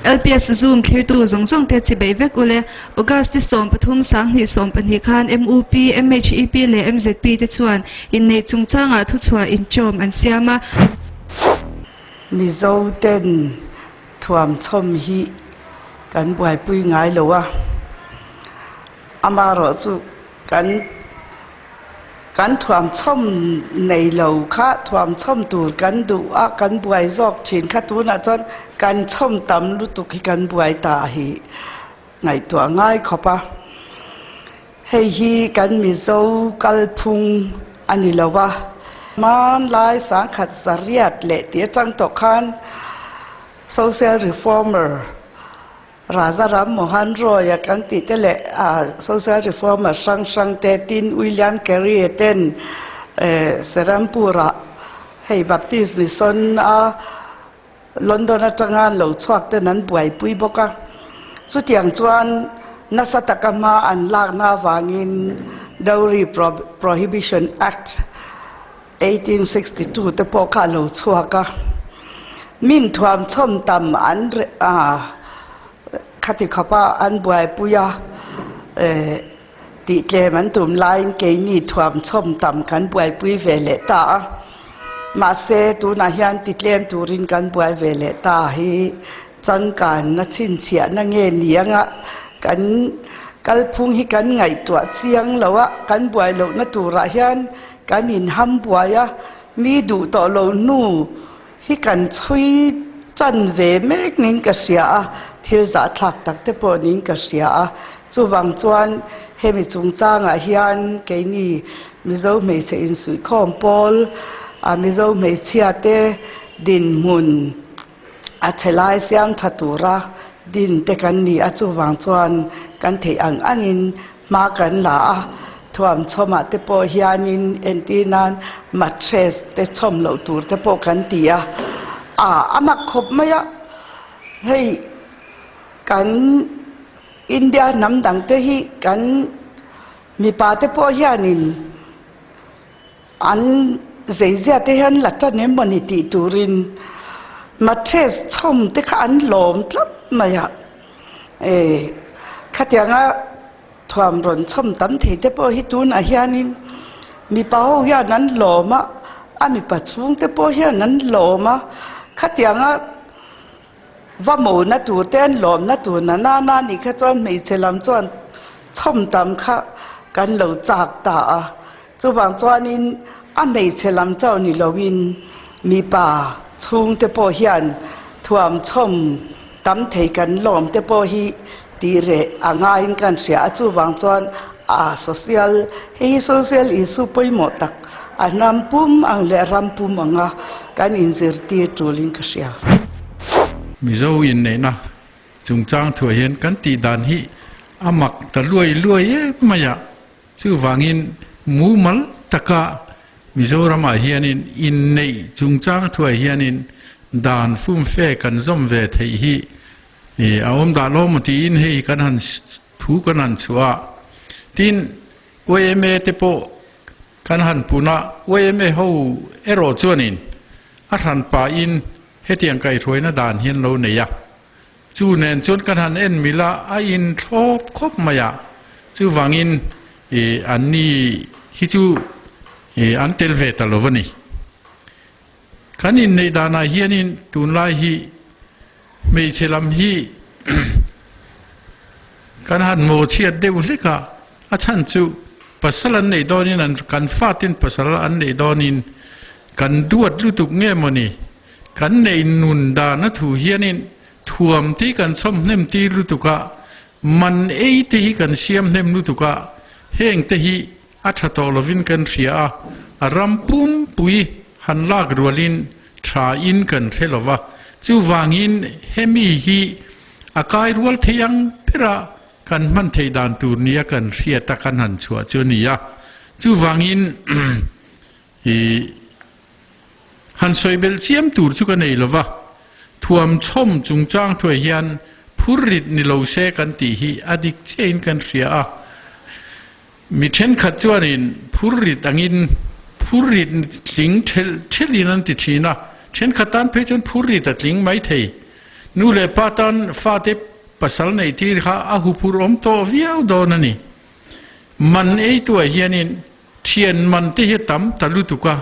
LPS Zoom thlirtu zawng zawng te chibeih vek ule. August ni 13 2012 khan MUP, MHEP leh MZP te chuan inneih chungchangah thuchhuah inchawm an siam a. Mizo ten thuamchhawm hi kan buaipui ngai lo a, amaherawhchu kan kan thuamchhawm nei lo kha thuamchhawm tur kan duh a, kan buai zawk thin kha tunah chuan kan chhawm tam lutuk hi kan buai ta hi ngaihtuah ngai khawp a. Hei hi kan Mizo kalphung a ni lo a, hmanlai sangkhat zariat leh tih atang tawh khan social reformer Raja Ram Mohan Roy-a kan tih te leh social reformer hrang hrang te tin William Carey-a ten Serampur-ah hei Baptist Mission a London atanga lo chhuak ten an buaipui bawk a. Chutiang chuan nasa taka hma an lakna avangin Dowry Prohibition Act 1862 te pawh kha a lo chhuak a, min thuam chhawm tam an khati khawpa an buaipui a, tih tlem an tum laiin keini thuam chhawm tam kan buaipui ve leh ta a, mahse tunah hian ti tlem turin kan buai ve leh ta hi changkanna chhinchhiahna nge ni anga kan kalphung hi kan ngaihtuah chiang lo a, kan buai lohna turah hian Kan inham buai a, mi duh tawh lo hnu hi kan chhui chan ve mek niin ka hria a, thil zahthlak tak te pawh niin ka hria a. Chuvang chuan hemi chungchangah hian keini Mizo hmeichhe insuihkhawm pawl, Mizo hmeichhia te dinhmun a chhe lai siam tha tura din te kan ni a, chuvang chuan kan theih ang angin hma kan la a, thuam chhawmah te pawh hianin entir nan mattress te chhawm loh tur te pawh kan ti a, ah a mak khawp mai a, hei kan India hnam dang te hi kan mipa te pawh hianin An zeizia te hian la tan em mawni tih turin mattress chhawm te kha an lawm tlat mai a, e khatianga thuam rawn chhawm tam thei te pawh hi tunah hianin mipa ho hian an lawm a, a mipa chhung te pawh hian an lawm a, khatianga va mona tur te an lawmna tur na nana nih kha chuan hmeichhe lam chuan chhawm tam kha kan lo chak ta a. Chuvang chuanin a hmeichhe lam chauh ni loin mipa chhungte pawh hian thuamchhawm tam thei kan lawm te pawh hi tih reh a ngaiin kan hria a, chuvang chuan a social hei hi social issue pawimawh tak a hnam pum ang leh ram pum anga kan inzirtir tulin ka hria. Mizo inneihna chungchang thuah hian kan tih dan hi a mak ta luai luai em mai a. Chuvangin mumal taka Mizoramah hianin inneih chungchang thuai hianin dan fumfe kan zawm ve theih hi a awm dah lo maw tiin hei kan han thu kan han chhuah a. Tin, yma te pawh kan han pun a, yma ho erawh chuanin a hranpain hetiang kaihhruaina dan hian lo nei a. Chu nen chuan kan han en mil a, a inthlawp khawp mai a, chuvangin ih an ni hi chu ih an tel ve ta lo a ni. Kan inneih danah hianin tunlai hi hmeichhe lam hi kan han mawhchhiat deuh hlek a, a chhan chu pasal an neih dawnin an kan fatin pasal an neih dawnin kan duat lutuk nge mawni Kan neih nun dan a thu hianin thuam te hi kan chhawm hnem tir lutuk a, man ei te hi kan siam hnem lutuk a, heng te hi a tha tawh lovin kan hria a, a ram pumpui han lak rualin tha in kan hre lova, chuvangin hemi hi a kai rual thei ang bera kan hman theih dan tur nia kan hriat a kan han chhuah chu a ni a, chuvangin I han sawi belh chiam tur chu ka nei lo va, thuam chhawm chungchang thuai hian phur rit ni lo se kan tih hi a dik chiahin kan hria a. Mi thenkhat chuanin phur rit angin phur rit tling thelh thelhin an ti thin a, thenkhat tan phei chuan phur rit a tling mai thei. Nu leh pa tan fate pasal neih tir kha a huphurh awm tawh viau dawn a ni. Man ei tuah hianin thian man te hi a tam ta lutuk a.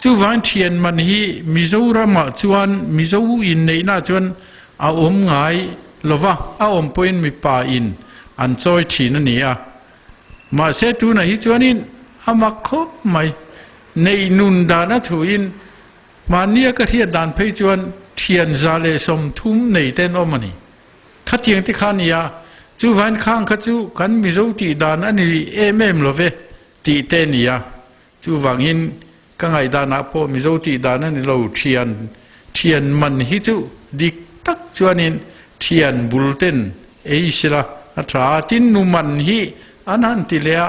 Chuvang thian man hi Mizoramah chuan Mizo inneihna chuan a awm ngai lova, a awm pawhin mipa in an chawi thin a ni a. Mahse tunah hi chuanin a mak khawp mai. Neih nun dan a thuin Mahnia ka hriat dan phei chuan thian 130 nei te an awm a ni. Khatiang te kha a ni a, chuvain khang kha chu kan Mizo tih dan a ni em em lo ve tih te a ni a. Chuvangin ka ngaihdanah pawh Mizo tih dan a ni lo, thian thian man hi chu dik tak chuanin thian bul ten ei sila a tha a, tin nu man hi an han ti leh a,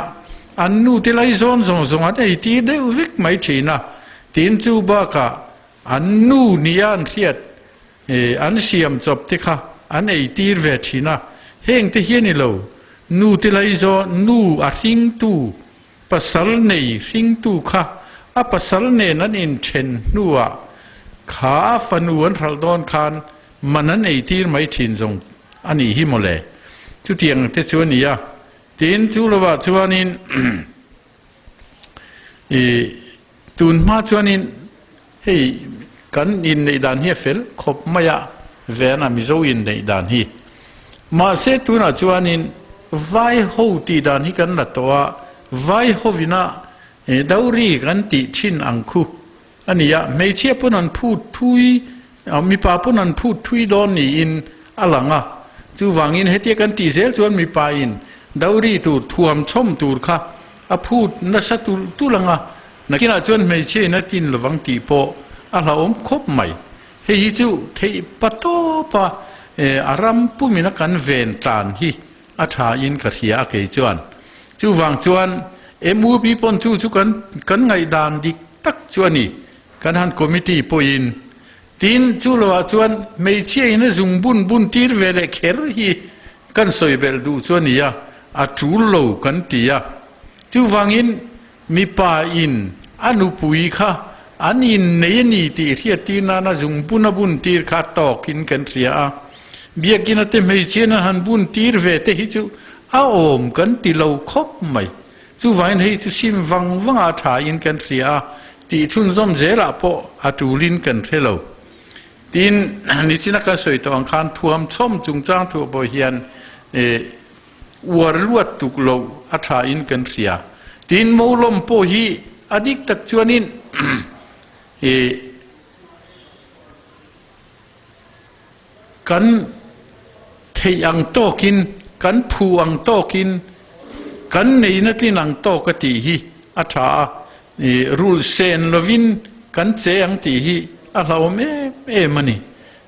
an nu te lai zawn zawng zawng an ei tir deuh vek mai thin a, tin chu bakah an nu nia an hriat an siam chawp te kha an ei tir ve thin a, heng te hi a ni lo, nu te lai zawn nu a hringtu Pasal nei hringtu kha a pasal nen an inthen hnuah kha a fanu an hralh dawn khan man an eitir mai thin zawng a nih hi mawle. Chutiang te chu a ni a. Tin, chu lovah chuanin i tun hma chuanin hei kan inneih dan hi a fel khawp mai a, Vena Mizo inneih dan hi. Mahse tunah chuanin vai ho tih dan hi kan la tawh a, vai hovina dowry kan tih thin ang khu a ni a, hmeichhia pawn an phut thui, mipa pawn an phut thui dawn niin a lang a. Chuvangin hetia kan tih zel chuan mipa in dowry tur thuam chhawm tur kha a phut nasa tulh tulh ang a, nakinah chuan hmeichhia in a tin lovang tih pawh a hlauhawm khawp mai. Hei hi chu theih pa tawpa a ram pumina kan ven tlan hi a tha in ka hria a kei chuan. Chuvang chuan MUP pawn chu chu kan kan ngaihdan dik tak chu a ni. Kan han committee pawhin. Tin, chu loah chuan hmeichhia in a zung bun bun tir ve leh kher hi kan sawi belh duh chu a ni a, a tul lo kan ti a. Chuvangin Mipa in a nupui kha an innei a ni tih hriattir nana zung bun a bun tir kha tawk in kan hria a. Biakina te hmeichhian an han bun tir ve te hi chu a awm kan ti lo khawp mai. Chuvangin hei chu sim vang vang a tha in kan hria a, tih chhunzawm zelah pawh a tul in kan hre lo. Tin, nichina kan sawi tawh ang khan thuam chhawm chungchang thuah pawh hian Uar luat tuk lo a tha in kan hria. Tin Molawm pawh hi a dik tak chuanin i kan theih ang tawkin, kan phu ang tawkin, kan neihna tlin ang tawk a tih hi a tha a. I rulh sen lovin kan che ang tih hi a hlauhawm em em a ni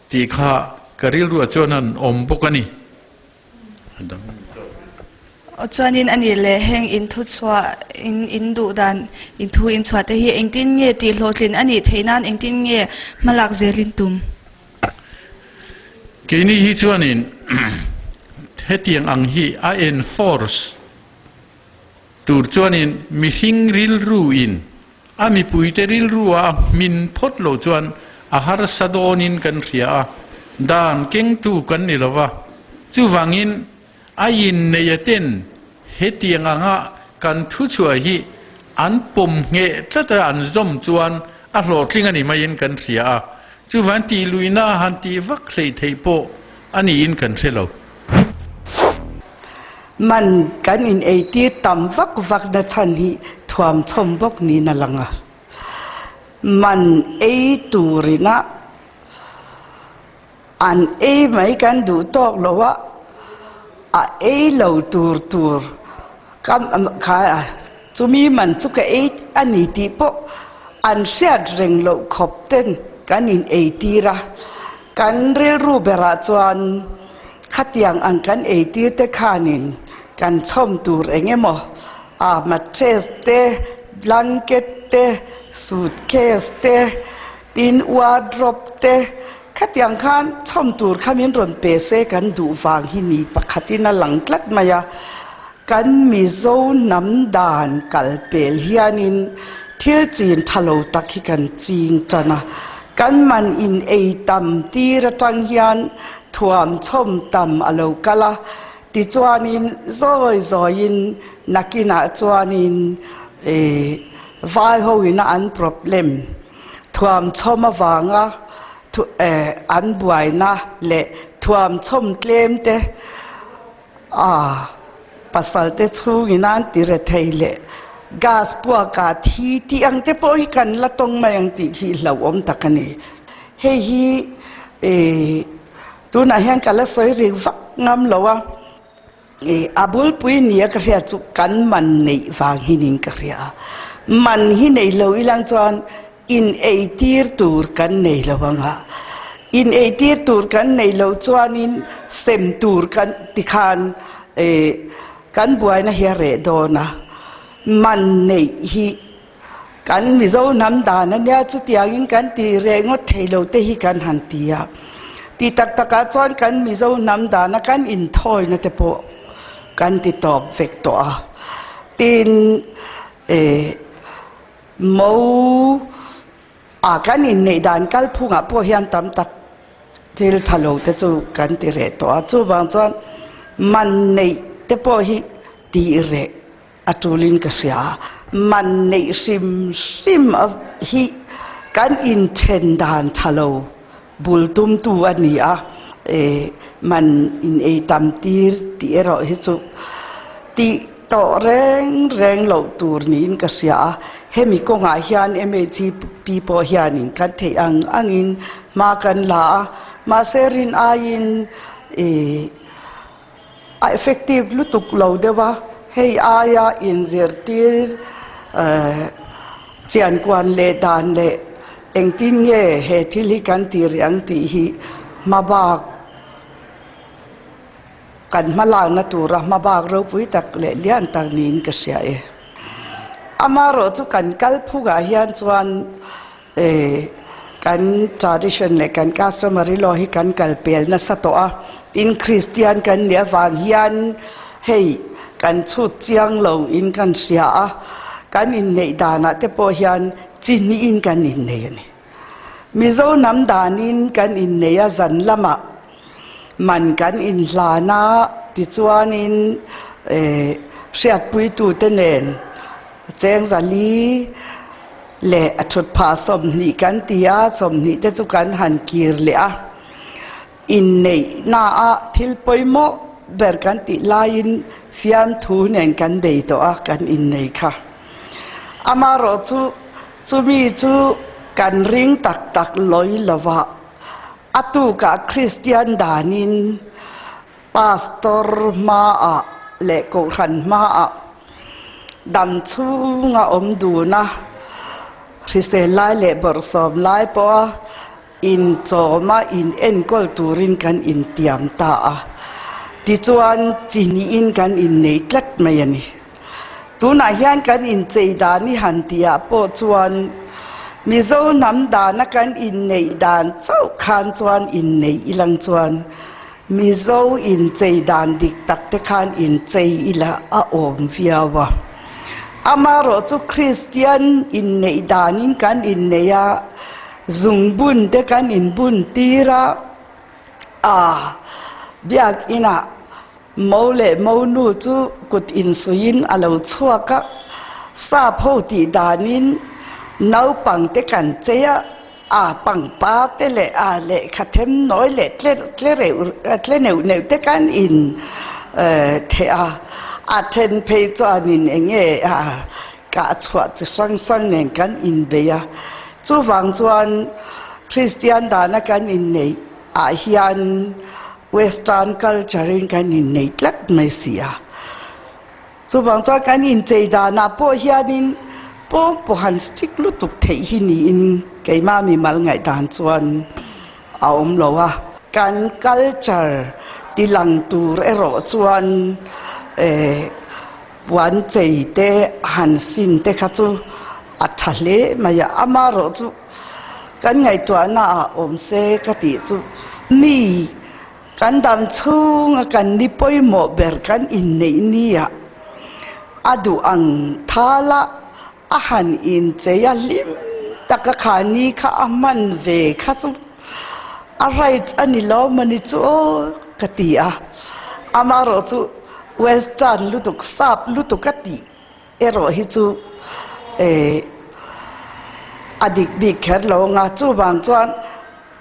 tih kha ka rilruah chuan an awm bawk a ni. Chuanin a nih leh heng in thuchhuah in in duh dan in thu in chhuah te hi engtin nge tih hlawhtlin a nih theih nan engtin nge hmalak zel in tum? Keini hi chuanin hetiang ang hi a enforce tur chuanin mihring rilru in a mipuite rilru a hmin phawt loh chuan a harsa dawnin kan hria a, dan kengtu kan ni lo va. Chuvangin a inneia ten hetiang anga kan thuchhuah hi an pawm ngheh tlat a, an zawm chuan a hlawhtling a ni maiin kan hria a. Chuvang tih luihna han tih vak hleih theih pawh a niin kan hre lo. Man kan in eitir tam vak vak na chhan hi thuam chhawm bawk niin a lang a. Man ei turina an ei mai kan duh tawk lo a, a ei lo tur tur kha chumi man chu ka ei a ni tih pawh an hriat reng loh khawp ten kan in eitir a. Kan rilru berah chuan Khatiang ang kan eitir te khanin kan chhawm tur eng emaw a mattress te, blanket te, suitcase te, tin wardrobe te khatiang khan chhawm tur kha min rawn pe se kan duh vang hi mi pakhatin a lang tlat mai a. Kan Mizo hnam dan kal pel hianin thil chin tha lo tak hi kan ching tan a. Kan man in ei tam tir atang hian thuam chhawm tam a lo kal a, tichuanin zawi zawiin nakinah chuanin vai hoin a an problem thuam chhawm avanga an buaina leh thuam chhawm tlem te A pasal te chhungin an ti rethei leh gas puakah thi tih ang te pawh hi kan la tawng mai ang tih hi hlauhawm tak a ni. Hei hi ih tunah hian ka la sawi rik vak ngam lo a, ih a bulpui nia ka hriat chu kan man neih vang hi niin ka hria a. Man hi nei lo ilang chuan In eitir tur kan nei lo ang a, in eitir tur kan nei lo chuanin sem tur kan ti khan kan buaina hi a reh dawn a, man neih hi kan Mizo hnam dan a nia chutiangin kan ti reh ngawt thei lo te hi kan han ti a, ti tak takah chuan kan Mizo hnam dana kan inthawina te pawh kan ti tawp vek tawh a, tin Mo a kan inneih dan kalphungah pawh hian tam tak thil tha lo te chu kan ti reh tawh a, chuvang chuan man neih te pawh hi tih reh a tulin ka hria a, man neih hrim hrim hi kan inthen dan tha lo bul tumtu a ni a, man in ei tam tir tih erawh hi chu tih Tawh reng reng loh tur niin ka hria a, hemi kawngah hian MHP pawh hianin kan theih ang angin hma kan la a, mahse rin aiin ih a effective lutuk lo deuh a, hei aia inzirtir eh chiankuan leh dan leh engtin nge he thil hi kan tih rih ang tih hi hma bak. Kan hmalakna tura hmabak ropui tak leh lian tak niin ka hria e. Amaherawh chu kan kalphungah hian chuan kan tradition leh kan customary law hi kan kal pel nasa tawh a, tin Kristian kan nih avang hian hei kan chhut chiang lo in kan hria a, kan inneih danah te pawh hian chi hnihin kan innei a ni. Mizo hnam danin kan innei a zan lamah Man kan inhlan a, tichuanin hriatpuitute nen Chengzali leh a thutphah 20 kan ti a, 20 te chu kan han kir leh a. Inneihnaah thil pawimawh ber kan tih laiin fiamthu nen kan bei tawh a, kan innei kha. Amaherawh chu chumi chu kan ring tak tak lawi lova. A tukah Kristian danin Pastor hmaah leh Kohhran hmaah dam chhunga awm dun a, hrisel lai leh bawrhsawm lai pawha inchawma inenkawl turin kan intiam ta a. Tichuan, chi hnihin kan innei tlat mai a ni. Tunah hian kan inchei dan i han tihah pawh chuan Mizo hnam dana kan inneih dan chauh khan chuan inneih ilang chuan Mizo inchei dan dik tak te khan inchei ila a awm viau a. Amaherawh chu Kristian inneih danin kan inneih a, zungbun te kan inbun tir a, aa biakinah Mo leh mo nu chu kut insuiin a lo chhuak a, sap ho tih danin naupang te kan chei a, a pangpar te leh a lehkha them nawi leh tle tle reuh tle neuh neuh te kan in theh a, a then phei chuanin eng nge a kah chhuah chi hrang hrang nen kan inbei a, chuvang chuan Kristian dana kan inneih ah hian Western culture in kan innei tlat mai si a. Chuvang chuan kan inchei danah pawh hianin pawng pawh han strict lutuk theih hi niin keimah mimal ngaihdan chuan a awm lo a. Kan culture tilang tur erawh chuan eh puan chei te han sin te kha chu a tha hle mai a, amaherawh chu Kan ngaihtuahna ah awm se ka tih chu mi kan dam chhunga kan ni pawimawh ber kan inneih nia a duh ang thala a han inchei a hlim taka kha ni kha a hman ve kha chu a right a ni lo mawni chu aw ka ti a, amaherawh chu western lutuk sap lutuk a tih erawh hi chu eh a dik bik kher lo ang a, chuvang chuan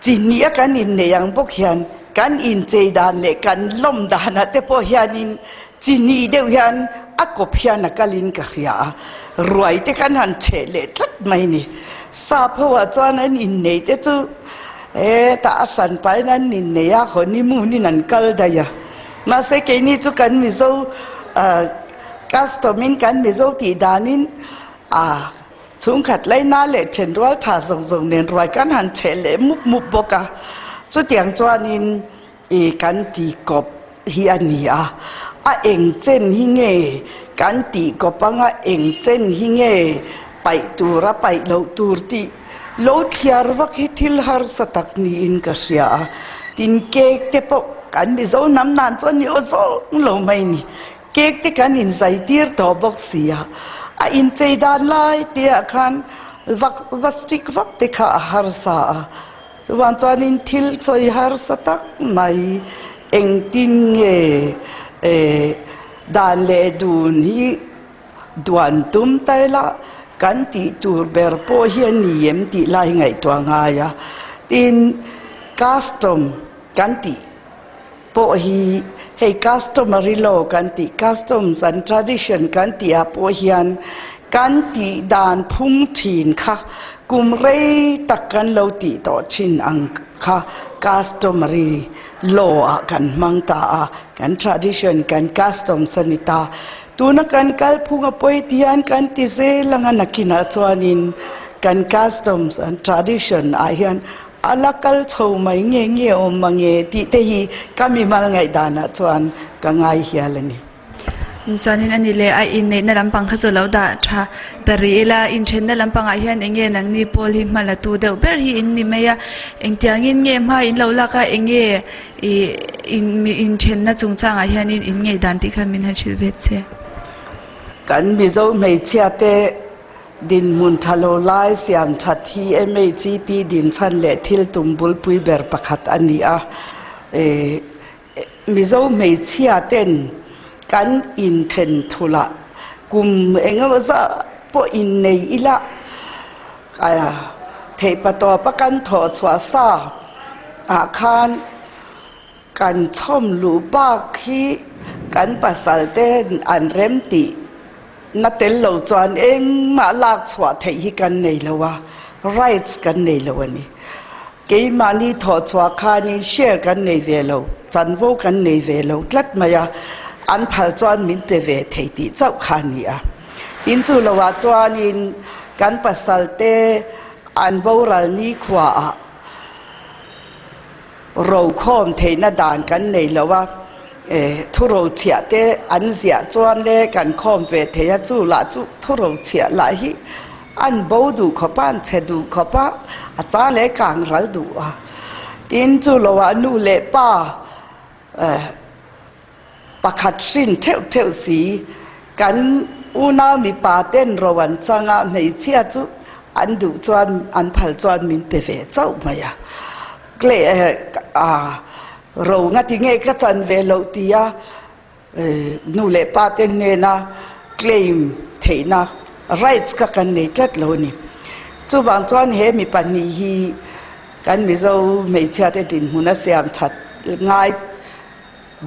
chi hnih a kan inneih ang bawk hian kan inchei dan leh kan lawm danah te pawh hianin chi hnih deuh hian a kawp hian a kalin ka hria a, ruai te kan han chheh leh tlat mai ni. Sap ho ah chuan an inneih te chu hetah a hran pahin an inneih a, honeymoon in an kal daih a, mahse keini chu kan Mizo ah Custom in kan Mizo tih danin a chhungkhat laina leh thenrual tha zawng zawng nen ruai kan han chheh leh mup mup bawk a, chutiang chuanin i kan ti kawp hi a ni a, a eng chen hi nge kan tih kawp anga eng chen hi nge paih tur a paih loh tur tih lo thliar vak hi thil harsa tak niin ka hria a, tin cake te pawh kan Mizo hnam nan chuan ni aw zawng lo mai ni. Cake te kan inzai tir tawh bawk si a, a inchei dan lai te ah khan vak va stick vak te kha a harsa a, chuvang chuanin thil chawi harsa tak mai engtin nge eh dan leh dun hi duan tum ta ila kan tih tur ber pawh hi a ni em tih lai ngaihtuah ngai a, tin custom kan tih. Pawh hi hei customary law kan tih, customs and tradition kan tih ah pawh hian kan tih dan phung thin kha kum rei tak kan lo tih tawh thin ang kha customary law ah kan hmang ta a, kan tradition kan customs a ni ta. Tuna kan kalphung a pawi ti hian kan ti zel ang a nakinah chuanin kan customs and tradition ah hian A la kal chho mai nge nge awm mange tih te hi ka mimal ngaihdanah chuan ka ngai hial a ni. Chuanin a ni le, a inneihna lampang kha chu lo dah tha ta rih ila, inthenna lampangah hian eng nge nangni pawl hi hma la tu deuh ber hi in ni mai a, engtiangin nge hma in lo lak a, eng nge ih inthenna chungchangah hianin in ngaihdan tih kha min han hrilh ve che. Kan Mizo hmeichhia te Dinhmun tha lo lai siam that hi MHEP dinchhan leh thil tum bulpui ber pakhat a ni a. Mizo hmeichhia ten kan inthen thulh kum engemaw zah pawh innei ila theihpa tawpa kan thawh chhuah sa ah khan Kan chhawm luh bak hi kan pasal ten an rem tih na tel lo chuan engmah lak chhuah theih hi kan nei lo a, rights kan nei lo a ni. Keimahni thawh chhuah khanin share kan nei ve lo, chanvo kan nei ve lo tlat mai a, an phal chuan min pe ve thei tih chauh kha a ni a. Tin chu loah chuanin kan pasal te an boral nikhuaah, Rokhawm theihna dan kan nei lo a, thurochhiah te an ziah chuan le kan khawm ve thei a, chu lah chu thurochhiah lah hi an bo duh khawp a, an chhe duh khawp a, a chang leh kang ral duh a. Tin, chu loah nu leh pa pakhat hrin theuh theuh si, kan unau mipa ten ro an chang a, hmeichhia chu an duh chuan an phal chuan min pe ve chauh mai a, gle a ro nga ti nge ka chan ve loh ti a, nu leh pa te hnena claim theihna rights kha kan nei tlat lo a ni. Chuvang chuan he mi pahnih hi kan Mizo hmeichhia te dinhmun a siam that ngai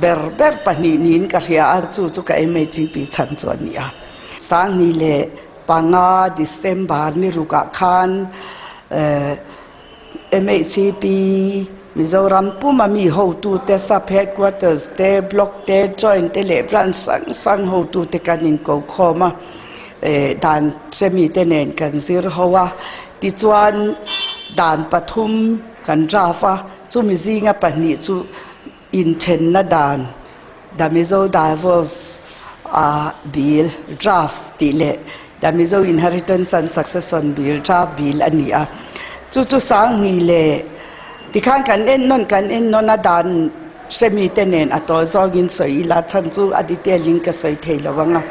Ber ber pahnih niin ka hria a, chu chu ka MHP chhan chu a ni a. Sanghnih leh panga December ni rukah khan MHP Mizoram puma mi hotute Sub Headquarters te, Block te, Joint te leh Branch hrang hrang hotute kan inkokhawm a, dan hremi te nen kan zir ho a. Tichuan dan pathum kan draft a, chumi zinga pahnih chu Inthenna dan, The Mizo Divorce Bill, Draft, tih leh The Mizo Inheritance and Succession Bill, Draft Bill, a ni a. Chu chu Sanghni leh tikhan kan en nawn kan en nawn a dan hremi te nen a tawi zawngin sawi ila chhan chu a detail in ka sawi thei lo ang a.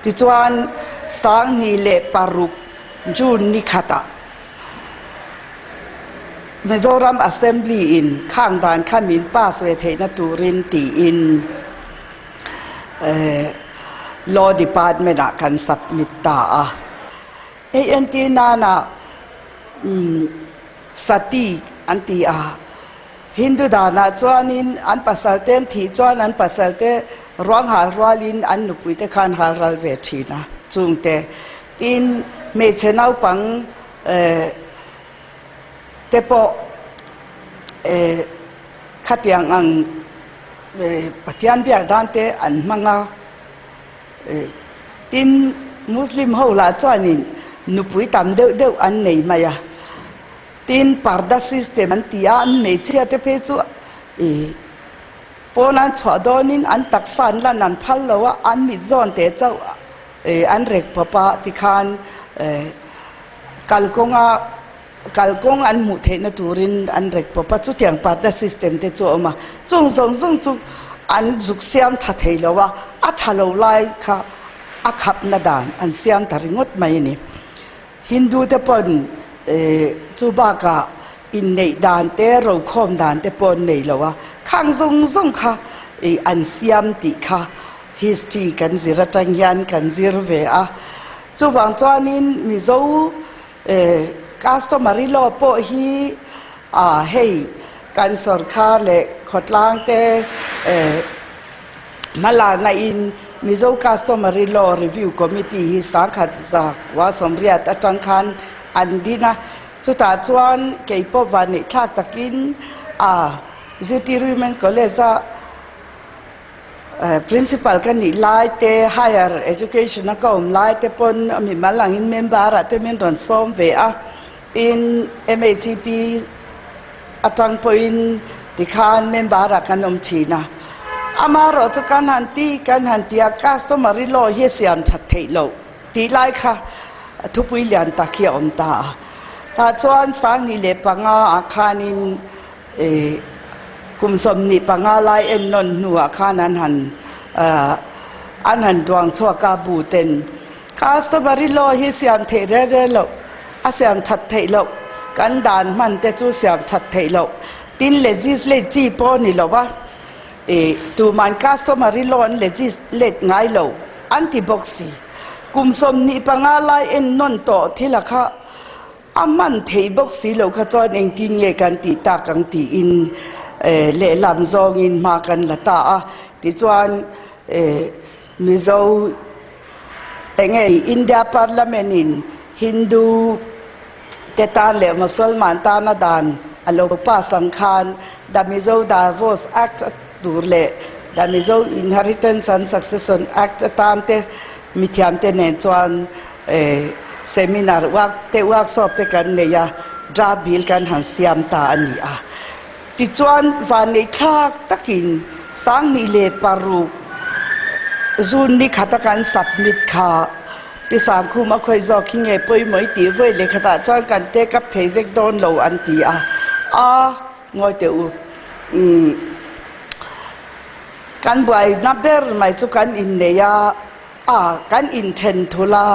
Tichuan Sanghni leh paruk June ni khatah. Mizoram Assembly in khang dan kha min pass ve theihna turin tiin Law Department ah kan submit ta a. Hei entir nana Sati an ti a, Hindu danah chuanin an pasal te an thih chuan an pasal te ruang hal rualin an nupui te khan hal ral ve thin a, chungte tin hmeichhe naupang te pawh khatiang ang Pathian biak dan te an hmang a, tin Muslim ho lah chuanin nupui tam deuh deuh an nei mai a, tin parda system an ti a, an hmeichhia te phei chu ih pawn an chhuah dawnin an taksa an lan an phal lo a, an mit zawn teh chauh an rek pawp a tikhan Kalkawnga kalkawng an hmuh theihna turin an rek pawp a, chutiang partner system te chu a awm a, chung zawng zawng chu an zuk siam tha thei lo a, a tha lo lai kha a khapna dan an siam ta ringawt mai a ni. Hindu te pawn chu bakah inneih dan te rokhawm dan te pawh an nei lo a, khang zawng zawng kha an siam tih kha history kan zir atang hian kan zir ve a. Chuvang chuanin Mizo customary law pawh hi ah hei kan sorkar leh khawtlang te hmalakna in Mizo Customary Law Review Committee hi sangkhat zakua sawmriat atang khan an din a, chutah chuan kei pawh vanneihthlak takin ah Zirtir Women's College a Principal ka nih lai te, Higher Education a ka awm lai te pawn a mimal angin member ah te min rawn sawm ve a, tin MHEP atang pawhin tikhan member ah kan awm thin a. Amaherawh chu kan han ti kan han ti a, customary law hi a siam that theih loh tih lai kha thupui lian tak hi a awm ta a. Tah chuan Sangni leh panga ah khanin Kum 25 lai ennawn hnuah khan an han an han duang chhuak a, bu ten customary law hi siam theih rel rel loh, a siam that theih loh, kan dan hman te chu siam that theih loh, tin legislate chi pawh ni lo a, tuman customary law an legislate ngai lo an ti bawk si. Kum 25 lai ennawn tawh thil a kha. A hman thei bawk si lo kha chuan engtin nge kan tih tak ang tiin lehlam zawngin hma kan la ta a. Tichuan Mizo enge India Parliament in Hindu te tan leh Mosolman tana dan a lo pass ang khan The Mizo Divorce Act tur leh The Mizo Inheritance and Succession Act atan te mithiamte nen chuan Seminar work te workshop te kan nei a, draft bill kan han siam ta a ni a. Tichuan vanneihthlak takin 2006 June ni khata kan submit kha Pi Sangkhum a khawi zawk hi nge pawimawh i tih vawi leh khatah chuan kan take up thei vek dawn lo an ti a, a ngawi teh u. Umm kan buaina ber mai chu kan innei a. A, kan inthen thul a,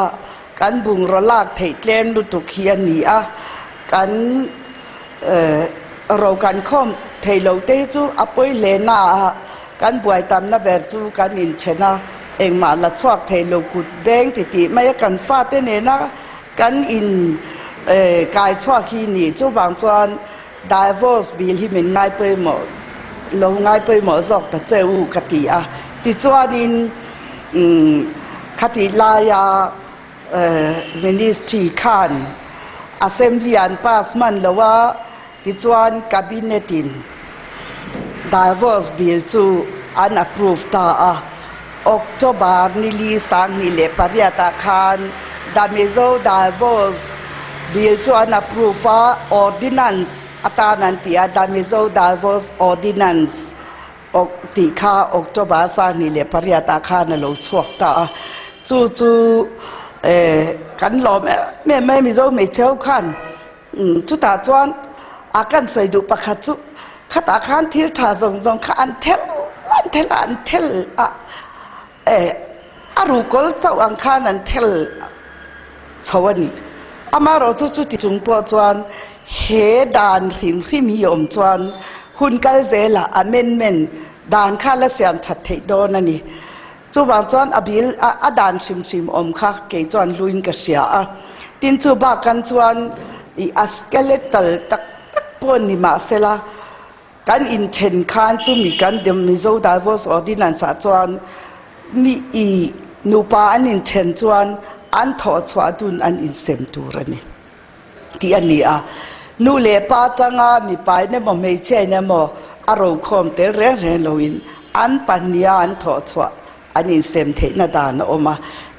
kan bungraw lak theih tlem lutuk hi a ni a, kan ro kan khawm thei lo te hi chu a pawi hle na a, kan buai tamna ber chu kan inthen a, engmah la chhuak thei lo kut beng ti tih mai a, kan fate nena kan in kai chhuak hi ni chuvang chuan divorce bill hi min ngai pawimawh lo ngai pawimawh zawk ta che u ka ti a, tichuanin khatih laia ministry khan assembly an pass hman lo a, tichuan cabinet in divorce bill chu an approve ta a, October nili 2008 ah khan The Mizo Divorce Bill chu an approve a, Ordinance atan an ti a, The Mizo Divorce Ordinance tih kha October 28 ah khan a lo chhuak ta a. Chu chu kan lawm em em mai Mizo hmeichhe ho khan chutah chuan a kan sawi duh pakhat chu khatah khan thil tha zawng zawng kha an thel an thel a an thel a eh a rukawl chauh ang khan an thel chho a ni. Amaherawhchu chuti chung pawh chuan he dan hrim hrim hi awm chuan hun kal zelah amendment dan kha la siam that theih dawn a ni. Chuvang chuan a bil a dan hrim hrim awm kha kei chuan hluin ka hria a. Tin chu bakkan chuan i a skeletal tak tak pawh ni mahsela kan inthen khan chumi kan Mizo Divorce Ordinance ah chuan mi i nupa an inthen chuan an thawh chhuah dun an insem tur a ni tih a ni a. Nu leh pa changa mipa in emaw hmeichhia in emaw a rokhawm tel reng reng loin an pahniha an thawh chhuah an insem theihna dan a awm a,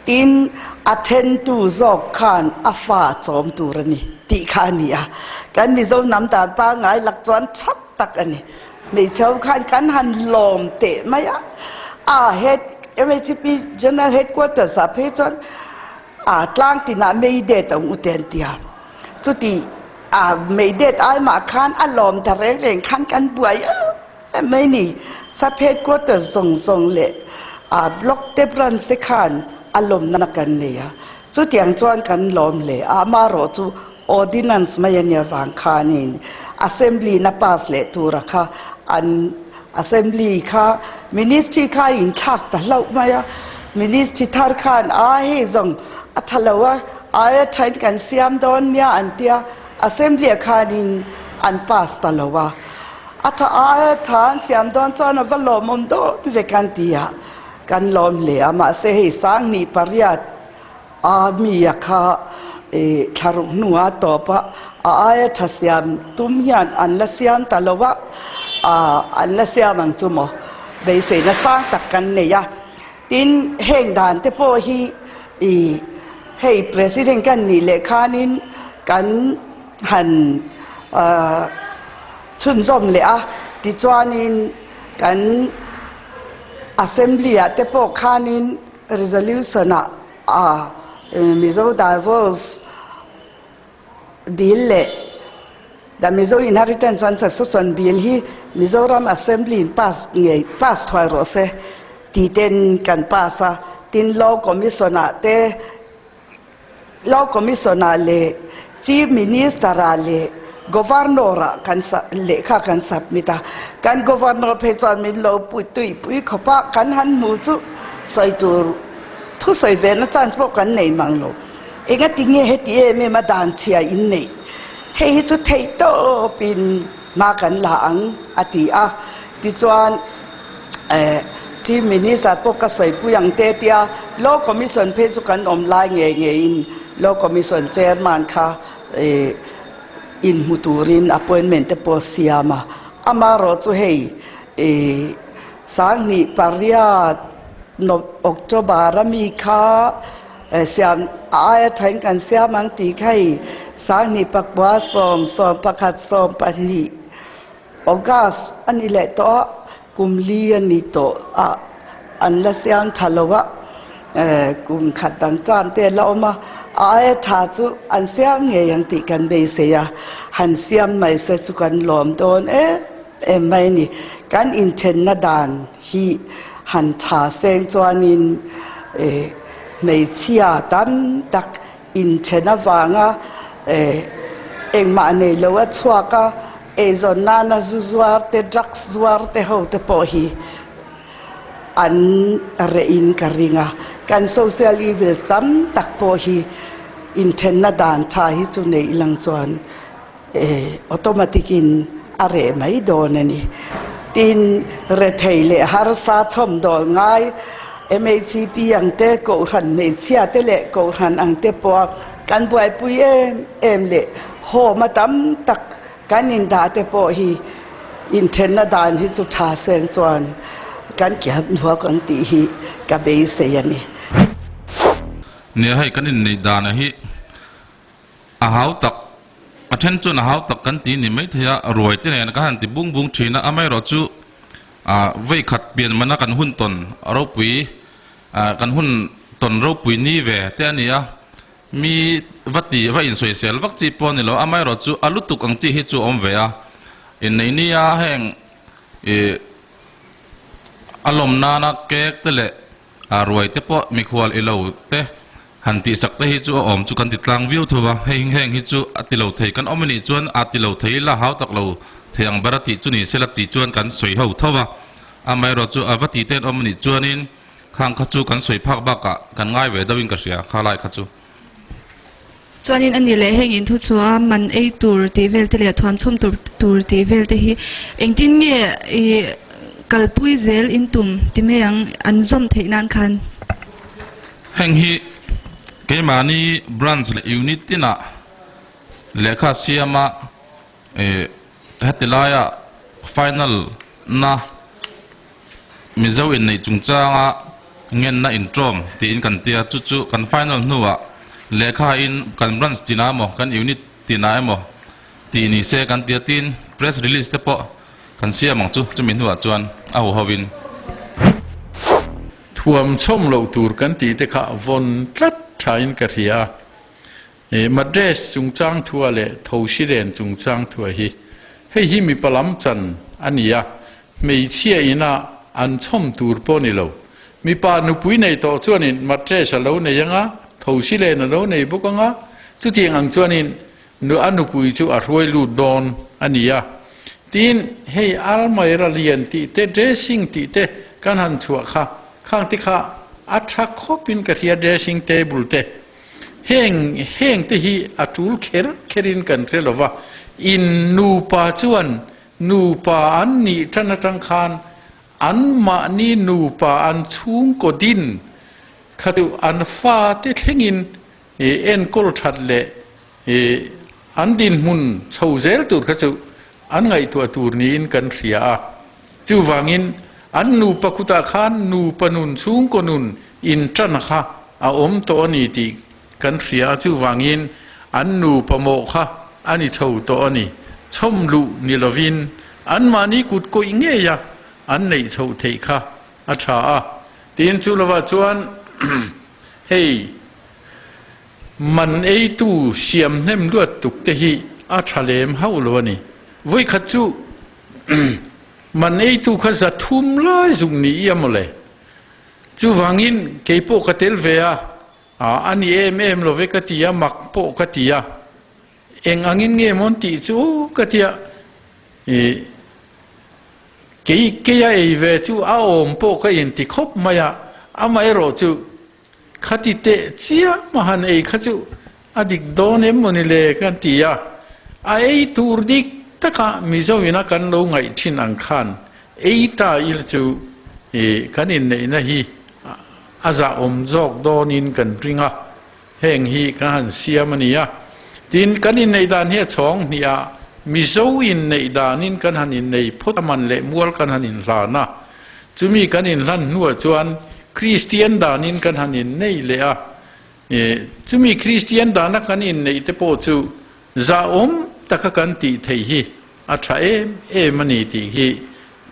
tin a thentu zawk khan a fa chawm tur a ni tih kha a ni a, kan Mizo hnam dan pangngai lak chuan that tak a ni. Hmeichhe ho khan kan han lawm teh mai a, a head MHP General Headquarters ah phei chuan a tlang tinah mei det a ung te an ti a, chuti a mei det ai mah khan a lawm ta reng reng khan kan buai a. Hemei ni Sub Headquarters zawng zawng leh a Block te Branch te khan a lawmna kan nei a, chutiang chuan kan lawm hle a, amaherawh chu Ordinance mai a nia vang khanin Assembly na pass leh tura kha an Assembly kha Ministry kha a inthlak ta hlauh mai a, Ministry thar khan a hei zawng a tha lo a, aia thain kan siam dawn nia an tia, Assembly ah khanin an pass ta lo a. A tha a tha an siam dawn chuan a va lawmawm dawn ve kan ti a, kan lawm hle a, mahse hei sanghnih pariat a mi a kha ih thlaruk hnua tawp a, a aia tha siam tum hian an la siam ta lo a, ah an la siam ang chu maw beiseina sang tak kan nei a, tin heng dan te pawh hi ih hei president kan nih leh khanin kan han ah. Chhunzawm leh a, tichuanin kan Assembly ah te pawh khanin resolution ah a Mizo Divorce Bill leh The Mizo Inheritance and Succession Bill hi Mizoram Assembly in pass ngei pass thuai rawh se tih ten kan pass a, tin Law Commission ah te Law Commission-ah leh Chief Minister-ah leh Governor-ah kan lehkha kan submit a, kan Governor phei chuan min lo pui tuipui khawp a, kan han hmu chu sawi tur thusawi ve na chance pawh kan nei mang lo. Engati nge heti em em a dan chhia in neih? Hei hi chu theih tawpin hma kan la ang a ti a, tichuan Chief Minister pawh ka sawipui ang te tia Law Commission phei chu kan awm lai ngei ngeiin Law Commission Chairman kha inhmu turin appointment te pawh siam a, amaherawh chu hei sanghnih pariat October a mi kha siam a aia thain kan siam ang tih kha hei sanghnih pakua sawm sawmpakhat sawmpahnih August a ni leh tawh a, kum li a ni tawh a, an la siam tha lo a, kum khat dang chan te la awm a, a aia tha chu an siam ngei ang tih kan beisei a, han siam mai se chu kan lawm dawn em em mai a ni. Kan inthenna dan hi han tha seng chuanin hmeichhia tam tak Inthen avanga engmah nei lo a chhuak a, eizawn nana zu zuar te, drugs zuar te ho te pawh hi an reh in ka ring a. Kan social evils tam tak pawh hi inthenna dan tha hi chu neih lang chuan automatic in a reh mai dawn a ni. Tin, rethei leh harsa chhawmdawl ngai MHCP ang te, Kohhran hmeichhia te leh Kohhran ang te pawha kan buaipui em em leh home a tam tak kan indah te pawh hi inthenna dan hi chu tha seng chuan kan kiam hnuak ang tih hi ka beisei a ni. Nia hei kan inneih danah hi A hau tak, a then chuan a hau tak kan ti ni maithei a, ruai te nen ka han ti bung bung thin a, amaherawh chu vei khat pian mana kan hun tawn ropui, kan hun tawn ropui ni ve te a ni a, mi va ti va insawisel vak chi pawh a ni lo, amaherawh chu a lutuk ang chi hi chu a awm ve a, inneih nia heng ih a lawm nana cake te leh ruai te pawh mikhual ilo te. Han tihsak te hi chu a awm chu kan ti tlang viau tho va, hei heng hi chu a ti lo thei kan awm a nih chuan a ti lo thei ila hau tak lo thei ang ber a tih chu ni sela tih chuan kan sawi ho tho va. Amaherawh chu a va ti te an awm a nih chuanin khang kha chu kan sawi phak bakah kan ngai ve deuhin ka hria kha lai kha chu. Chuanin a ni leh heng in thu chhuah a man ei tur tih vel te leh thuamchhawm tur tur tih vel te hi engtin nge i kalpui zel in tum ti mai ang an zawm theih nan khan. Heng hi keimahni branch leh unit tinah lehkha siama ih heti laia final na Mizo inneih chungchanga ngenna intawm tiin kan tia, chu chu kan final hnuah lehkha in kan branch tinah emaw kan unit tinah emaw tih ni se kan tia tin press release te pawh kan siam ang chu chumi hnuah chuan a huho in. Thuam chhawm loh tur kan tih te kha vawn tlat thain ka hria a, Madras chungchang thua leh Thosilen chungchang thua hi hei hi mipa lam chan a ni a, hmeichhia ina an chhawm tur pawh ni lo. Mipa nupui nei tawh chuanin Madras a lo nei anga, Thosilen a lo nei bawk anga, chutiang ang chuanin a nupui chu a hruai lut dawn a ni a. Tin, hei almaira lian tih te, dressing tih te kan han chhuah kha, khang te kha a tha khawpin ka hria dressing table te. Heng heng te hi a tul kher kherin kan hre lo va, in nupa chuan nupa an nih tan atang khan an mahni nupa an chhungkaw din kha chu an fate thlengin enkawl that leh an dinhmun chho zel tur kha chu an ngaihtuah tur niin kan hria a. Chuvangin an nupa kutah khan nupa nun chhungkaw nun inṭan kha a awm tawh a ni tih kan hria a, chuvangin an nupa mawh kha a ni chho tawh a ni. Chhawm luh ni lovin anmahni kut kawih ngeia an neih chhoh theih kha a ṭha a. Tin, chu lovah chuan hei man eitu siam hnem luat tuk te hi a ṭha lem hauh lo a ni. Vawikhat chu Man eitu kha za thum lai zuk ni ia mawle. Chuvangin kei pawh ka tel ve a, a ni em em lo ve ka ti a, mak pawh ka ti a. Eng angin nge mawn tih chu aw ka ti a, i kei keia ei ve chu a awm pawh ka inti khawp mai a, amaherawh chu Khati teh chiah mahan ei kha chu a dik dawn em maw ni le kan ti a, a ei tur dik taka Mizo ina kan lo ngaih thin ang khan ei ta il chu i kan inneihna hi a zahawm zawk dawnin kan ring a, heng hi kan han siam a ni a. Tin, kan inneih dan hi a chhawng hnih a, Mizo inneih danin kan han innei phawt a man leh mual kan han inhlan a, Chumi kan inhlan hnuah chuan Kristian danin kan han innei leh a, chumi Kristian dana kan inneih te pawh chu zahawm taka kan tih theih hi a tha em em a ni tih hi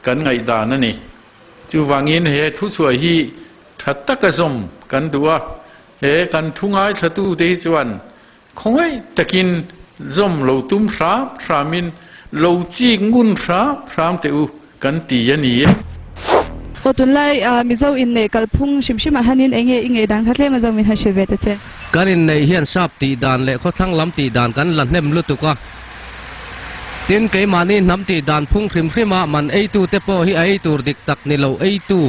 kan ngaihdan a ni. Chuvangin he thuchhuah hi tha taka zawm kan duh a, he kan thu ngaithlatute hi chuan Khawngaih takin zawm lo tum hram hramin lo chik ngun hram hram teh u kan ti a ni e. Aw tunlai Mizo inneih kalphung hrim hrim ah hianin enge i ngei dan kha tlem a zo min han hrilh ve ta che. Kan inneih hian sap tih dan leh khawthlang lam tih dan kan la hnem lutuk a. Tin, keimahni hnam tih dan phung hrim hrim a man eitu te pawh hi a ei tur dik tak ni lo eitu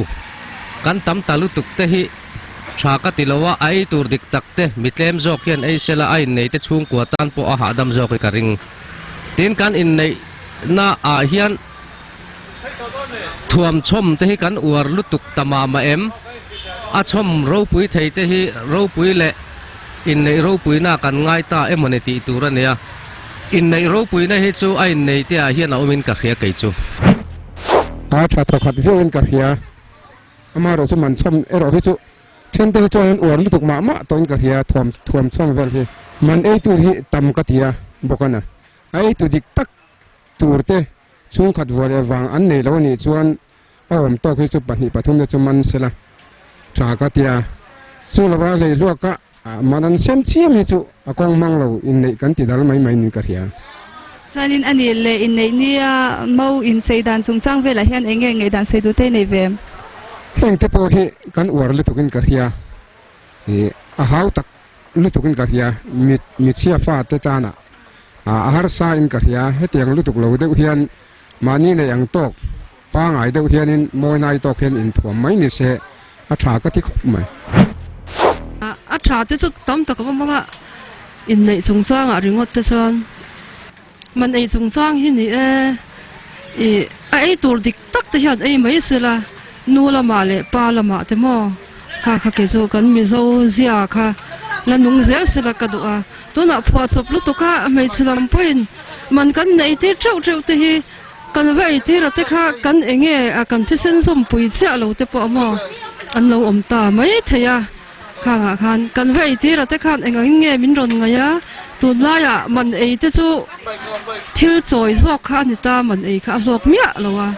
kan tam ta lutuk te hi Tha ka ti lo a, a ei tur dik tak te, mi tlem zawk hian ei sela a innei te chhungkua tan pawh a hahdam zawk hi ka ring. Tin kan inneihna ah hian thuam chhawm te hi kan uar lutuk ta mah mah em? A chhawm ropui thei te hi ropui leh inneih ropuina kan ngai ta emawni tih tur a nia. Inneih ropuina hi chu a innei te ah hian a awmin ka hria kei chu. A tha thawkhat viauin ka hria. Amaherawh chu man chhawm erawh hi chu thente hi chuan an uar lutuk mah mah tawhin ka hria thuam thuam chhawm vel hi. Man eitu hi tam ka ti a bawk a na. A eitu dik tak tur te chhungkhat vuah leh vang an nei lo a nih chuan a awm tawk hi chu pahnih pathum te chu man sela tha ka ti a. Chu lova hleihluaka man an sem chiam hi chu a kawng hmang lo inneih kan ti dal mai mai niin ka hria. Chuanin a nih leh inneih nia mo inchei dan chungchang velah hian eng nge ngaihdan sawi duh te i nei ve em? Heng te pawh hi kan uar lutukin ka hria. Ih a hau tak. lutukin ka hria, mi michhia fate tana a harsa in ka hria, hetiang lutuk lo deuh hian mahni nei ang tawk pangai deuh hianin mawinai tawk hian inthuam mai ni se a tha ka ti khawp mai. A tha te chu tam tak a awm ang a, inneih chungchangah ringawt te chuan man ei chungchang hi ni e, ih a ei tur dik tak te hian ei mai sela, nu lamah leh pa lamah te maw kha kha kei chu kan Mizo zia kha la nung zel sela ka duh a, tunah phuahchawp lutuk a hmeichhe lam pawhin man kan nei tir teuh teuh te hi. Kan va eitir a te kha kan enge a kan thisen zawmpui chiah lo te pawh maw an lo awm ta mai thei a, khangah khan kan va eitir a te khan engangin nge min rawn ngaih a, tunlaiah man ei te chu thil chawi zawk kha a ni ta, man ei kha a hlawk miah lo a,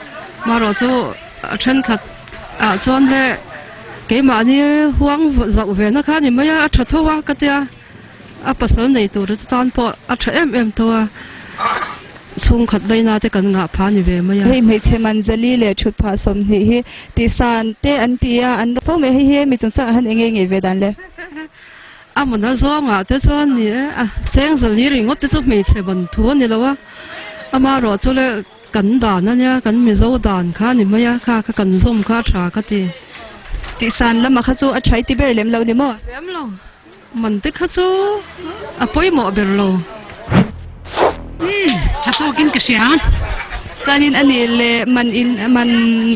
marawh chu a thenkhat ah chuan le keimahni huang zauh ve na kha a ni mai a, a tha tho a ka tia. A pasal nei tur te tan pawh a tha em em tho a, chhungkhat laina te kan ngah phah ni ve mai a. Hei hmeichhe Manzali leh thutphah 20 hi tihsan te an ti a, an fo mai. Hei hi hemi chungchangah hian eng nge ngei ve dan le? A hmun a zawngah te chuan ni e, a chengzali ringawt te chu hmeichhe ban thu a ni lo a, amaherawh chu le kan dan a nia, kan Mizo dan kha a ni mai a, kha kha kan zawm kha a tha ka ti. Tihsan lamah kha chu a tha i ti ber lem lo ni maw? Lem lo. Man te kha chu a pawimawh ber lo. Umm, tha tawkin ka hria. Chuanin a nih leh man in man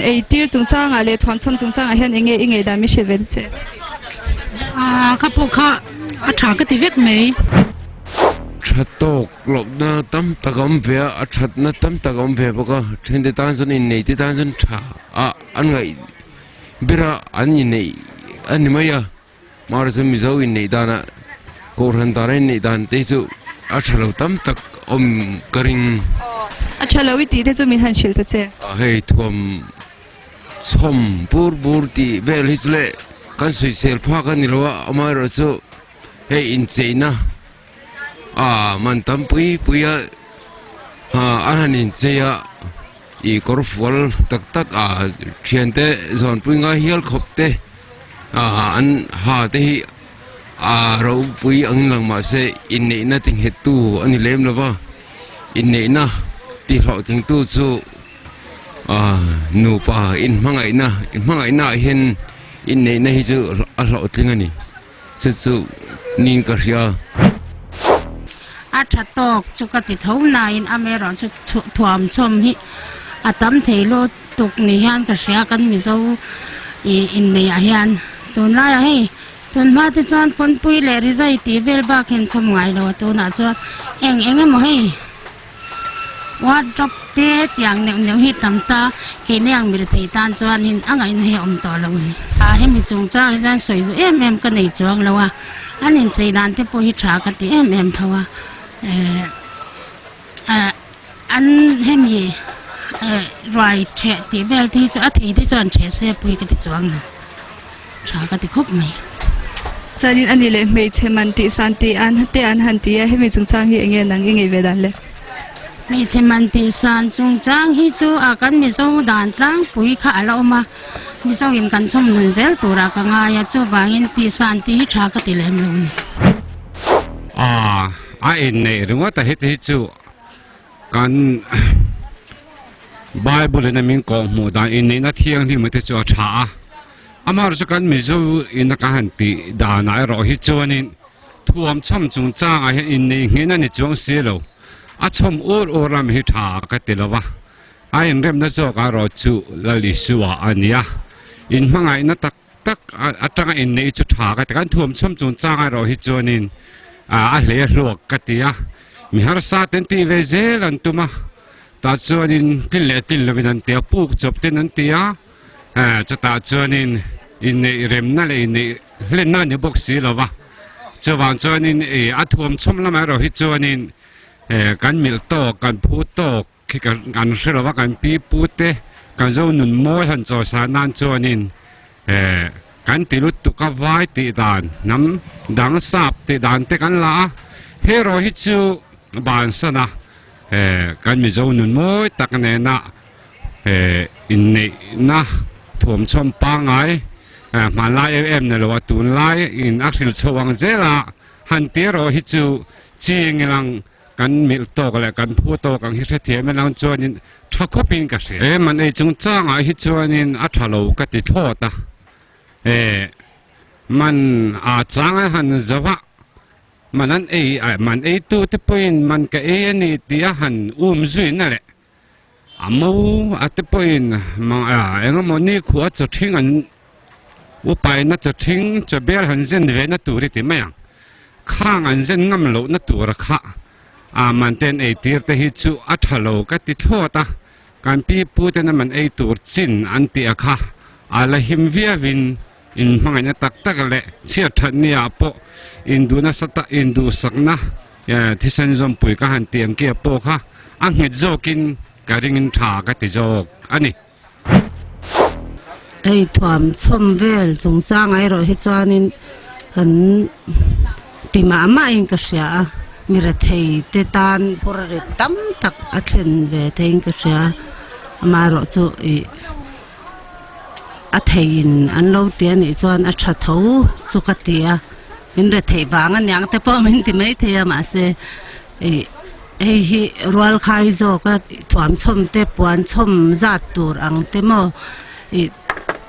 ei tir chungchangah leh thuamchhawm chungchangah hian eng nge i ngaihdan min hrilh ve ta che? Aaa, kha pawh kha a tha ka ti vek mai. Tha tawk lohna tam tak a awm ve a, a thatna tam tak a awm ve bawk a, thente tan chuan innei te tan chuan tha a an ngaih ber a an inneih a ni mai a. Mara chu Mizo inneih danah Kohhran dana inneih dan te hi chu a tha lo tam tak awm ka ring. A tha lo i tih te chu min han hrilh ta che. Hei thuam chhawm bur bur tih vel hi chu leh kan sawisel phak a ni lo a, amaherawh chu hei incheina ah man tam pui pui a an han inchei a ih kawr fual tak tak ah thiante zawnpui ngai hial khawp te ah an ha te hi a ropui angin lang mahse inneihna ti nghet tu a ni lem lo va inneihna ti hlawhtling tu chu ah nupa inhmangaihna inhmangaihna ah hian inneihna hi chu a hlawhtling a ni. Chu chu niin ka hria. A tha tawk chu ka ti tho nain amaherawh chu thuamchhawm hi a tam thei lutuk ni hian ka hria kan Mizo ih inneihah hian tunlaiah hei tunhma te chuan pawnpui leh rizai tih vel bak hian chhawm ngai lo a tunah chuan eng eng emaw hei. Wardrobe te tiang neuh neuh hi tam ta keini ang mirethei tan chuanin a ngaihna hi a awm tawh lo a ni. A hemi chungchang hi chuan sawi duh em em ka nei chuang lo a, an inchei dan te pawh hi tha ka ti em em tho a, eh eh an hemi eh ruai theh tih vel te hi chu a thei te chuan theh se pui ka ti chuang lo. Tha ka ti khawp mai. Chuanin a ni leh hmeichhe man tih san tih an te an han ti a, hemi chungchang hi enge nang i ngei ve dan le? Hmeichhe man tih san chungchang hi chu a kan Mizo dan tlangpui kha a la awm a, Mizo in kan chhawm nun zel turah ka ngai a, chuvangin tih san tih hi tha ka ti lem lo a ni. Aaa a inneih ringawt a heti hi chu Kan Bible in a min kawh hmuh dan inneihna thianghlim te chu a tha a, amaherawh chu kan Mizo in a kan han tih danah erawh hi chuanin thuam chhawm chungchangah hian inneih nghehna ni chuang si lo, a chhawm ur ur lam hi tha ka ti lo va, a inremna zawk erawh chu Lal Isua a ni a, inhmangaihna tak tak atanga inneih chu tha ka ti. Kan thuam chhawm chungchang erawh hi chuanin a hlei a hluak ka ti a, mi harsa ten tih ve zel an tum a, tah chuanin tlin leh tlin lovin an ti a, puk chawp ten an ti a, chutah chuanin inneih remna leh inneih hlenna a ni bawk si lo va, chuvang chuanin a thuam chhawm lamah erawh hi chuanin kan milh tawk, kan phu tawk, Khi kan hre lo va, kan pi pu te kan zo nun mawi han chaw sa nan chuanin kan ti lutuk a vai tih dan hnam dang sap tih dan te kan la a, hero hi chu bansan a kan mizo nun mawi tak nena inneihna thuamchhawm pangngai hmanlai em em ni lo a tunlai in a hril chho ang zel a. Han ti erawh hi chu ching ilang kan milh tawk leh kan phu tawk ang hi hrethiam ilang chuanin tha khawpin ka hria. He man ei chungchangah hi chuanin a tha lo ka ti thlawt a, e man a chang a han zo a, man an ei man eitu te pawhin man ka ei a ni tih a han um zuina leh A mo a te pawhin eng emaw ni khua chaw ṭhing an upaina chaw ṭhing chaw bel han zen ve na tur i ti mai ang. Khang an zen ngam lohna tura kha a man te an ei tir te hi chu a ṭha lo ka ti thlawt a, kan pi pu ten a man ei tur chin an tih a kha a la him viauin in hmangaihna tak tak leh chhiat ṭhat ni ah pawh induh nasa tak induhsakna Thisen zawmpui ka han tih ang kia pawh kha a nghet zawkin ka ringin tha ka ti zawk a ni. Hei thuam chhawm vel chungchang ah erawh hi chuanin an ti mah mahin ka hria a, mi rethei te tan phur rit tam tak a thlen ve theiin ka hria a, amaherawhchu ih a theiin an lo ti a nih chuan a tha tho chu ka ti a. Min retheih vang a niang te pawh min ti mai thei a mahse ih hei hi rual khai zawk a thuam chhawm te puan chhawm zat tur ang te maw ih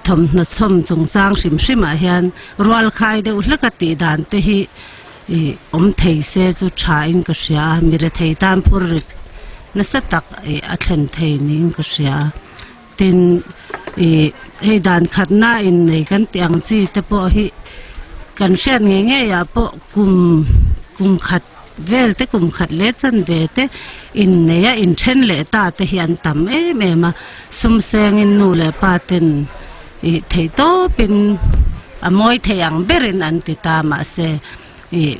thawmhnaw chhawm chungchang hrim hrim ah hian rual khai deuh hlek a tih dan te hi ih awm thei se chu tha in ka hria a mi rethei tan phur rit nasa tak ih a thlen thei niin ka hria a tin ih hei dan khatna innei kan tih ang chi te pawh hi kan hriat ngei ngei ah pawh kum kum khat vel te kum khat leh chanve te innei a inthen leh ta te hi an tam em em a sum sengin nu leh pa ten ih theih tawpin a mawi thei ang berin an ti ta mahse ih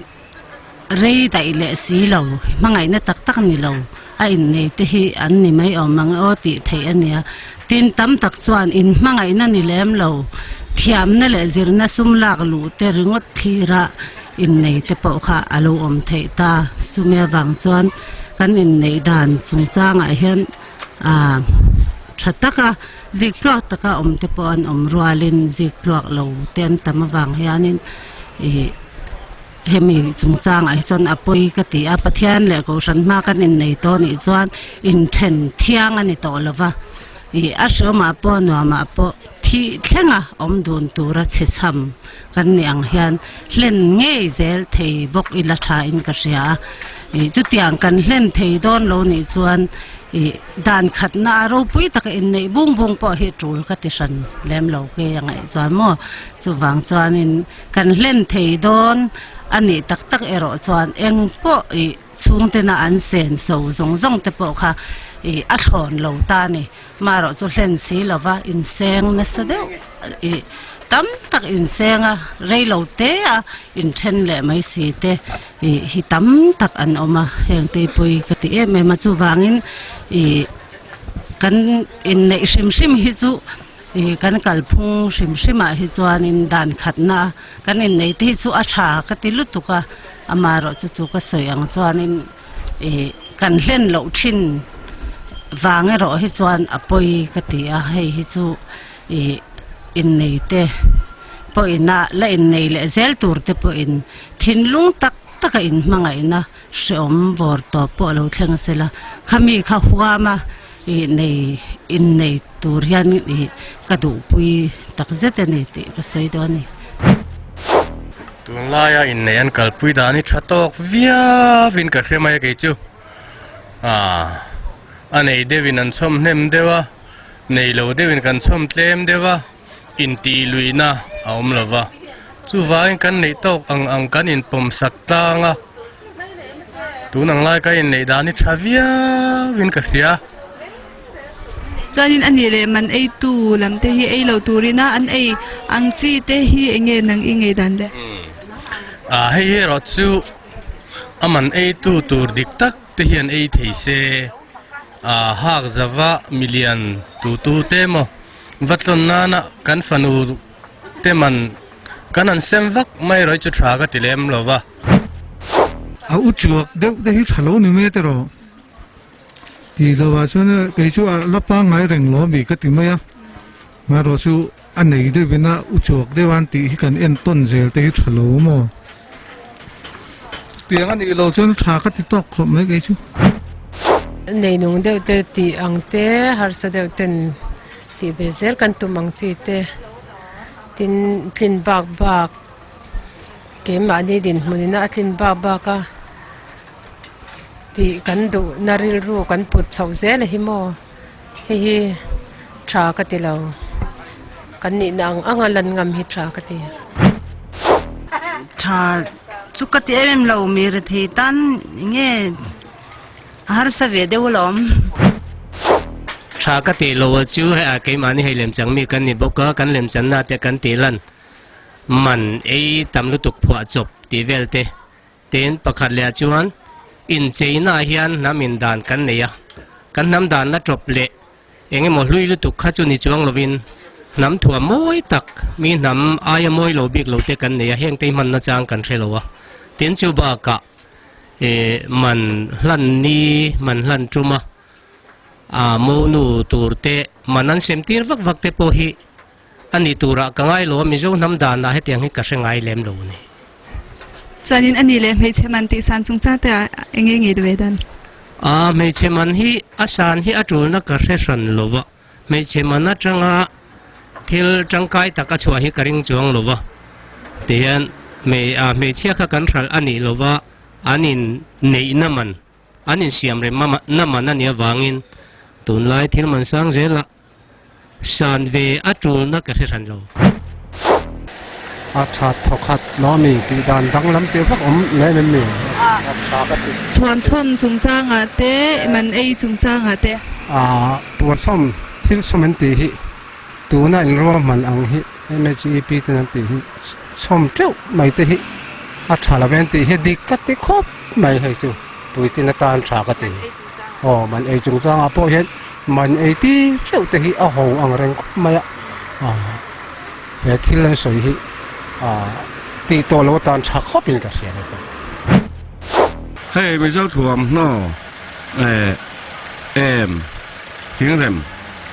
Rei daih leh si lo, hmangaihna tak tak ni lo a innei te hi an ni mai awm ang aw tih theih a nia. Tin, tam tak chuan inhmangaihna ni lem lo, thiamna leh zirna sum lak luh te ringawt thlira innei te pawh kha a lo awm theih ta. Chumi avang chuan kan inneih dan chungchangah hian aah tha taka ziktluak taka awm te pawh an awm rualin ziktluak lo te an tam avang hianin ih Hemi chungchangah hi chuan a pawi ka ti a, Pathian leh Kohhran hma kan innei tawh nih chuan inthen thiang a ni tawh lo va, ih a hreawmah pawh nuamah pawh thih thlenga awm dun tura chhe chham kan nih ang hian hlen ngei zel thei bawk ila thain ka hria a, ih chutiang kan hlen thei dawn lo nih chuan ih dan khatna a ropui taka inneih bung bung pawh hi tul ka ti hran lem lo ke a ngaih chuan maw chuvang chuanin Kan hlen thei dawn a nih tak tak erawh chuan eng pawh ih chhungtena an sen so zawng zawng te pawh kha ih a thlawn lo ta a ni. Marawh chu hlen si lova inseng nasa deuh ih tam tak inseng a, rei lo te a inthen leh mai si te ih hi tam tak an awm a, heng te pawh hi ka ti em em a. Chuvangin ih kan inneih hrim hrim hi chu Ih kan kalphung hrim hrimah hi chuanin dan khatna kan inneih te hi chu a tha ka ti lutuk a, amaherawhchu chu ka sawi ang chuanin ih kan hlen loh thin vang erawh hi chuan a pawi ka ti a, hei hi chu ih innei te pawhin a la innei leh zel tur te pawhin thinlung tak taka inhmangaihna hrehawm vawr tawp pawh a lo thleng sela, khami kha huam a. Ih nei innei tur hian ih ka duhpui tak zet a ni tih ka sawi dawn a ni. Tunlaia innei an kalpui dan hi tha tawk viauin ka hre mai a kei chu. Aaa a nei deuhin an chhawm hnem deuh a, nei lo deuhin kan chhawm tlem deuh a, intih luihna a awm lo va. Chuvangin kan neih tawk ang ang kan inpawm sak tlang a, tun ang lai ka inneih dan hi tha viauin ka hria. Chuanin a nih leh man eitu lam te hi ei lo turin a an ei ang chi te hi eng nge nang i ngei dan le? Aaa hei hi erawh chu a man eitu tur dik tak te hian ei thei se, aa hak zava milian tutu te emaw va tlawn nana kan fanu te man kan han sem vak mai erawh hi chu tha ka ti lem lo va. A u chuak deuh te hi tha lo ni mai te rawh ti lo ah chuan kei chu a la pangngai reng lo ami ka ti mai a, marawh chu a nei deuh in a u chuak deuh a an tih hi kan en tawn zel te hi tha lo maw? Chutiang a nih loh chuan tha ka ti tawk khawp mai kei chu. Neinung deuh te tih ang te, harsa deuh ten tih ve zel kan tum ang chi te, tin tlin bak bak keimahni dinhmun ina a tlin bak bak a tih kan duhna rilru kan put chhoh zel a hi maw hei hi tha ka ti lo kan nihna ang anga lan ngam hi tha ka ti. Tha chu ka ti em em lo mi rethei tan nge a harsa ve deuh alawm. Tha ka tih lo a chu hei a keimahni hei lemchang mi kan ni bawk a, kan lemchanna te kan tih lan man ei tam lutuk phuah chawp tih vel te Tin, pakhat leh ah chuan incheina ah hian hnam indan kan nei a, kan hnam dan la tawp leh eng emaw hlui lutuk kha chu ni chuang lovin hnam thuam mawi tak mi hnam aia mawi lo bik lo te kan nei a, heng te hi hmanna chang kan hre lo a. Tin, chu bakah eh man hlan ni, man hlan tum a, a monu tur te man an sem tir vak vak te pawh hi A nih turah ka ngai lo a, Mizo hnam danah hetiang hi ka hre ngai lem lo a ni. Chuanin a nih leh hmeichhe man tih san chungchang te ah eng nge ngei ve dan? A, hmeichhe man hi a san hi a tulna ka hre hran lo va, hmeichhe man atanga thil tangkai tak a chhuah hi ka ring chuang lo va, tihian hmeichhia kha kan hralh a nih lo va, an in neihna man, an insiam remna man a nih avangin tunlai thil man sang zelah San ve a tulna ka hre hran lo. A tha thawkhat lo mi tih dan danglam tih vak awm lem em ni? A tha ka ti. Thuamchhawm chungchangah te, man ei chungchangah te. A tuamchhawm thil chhawm an tih hi tuna inruahman ang hi MHEP ten an tih hi chhawm teuh mai te hi a tha lo ve an tih hi dik ka ti khawp mai hei chu puitin atan tha ka ti. Aw man ei chungchangah pawh hian man ei tir theuh te hi a ho ang reng khawp mai a, he thil an sawi hi tih tawh loh atan tha khawp in ka hria bawk a. Hei Mizo thuamhnaw eh em thingrem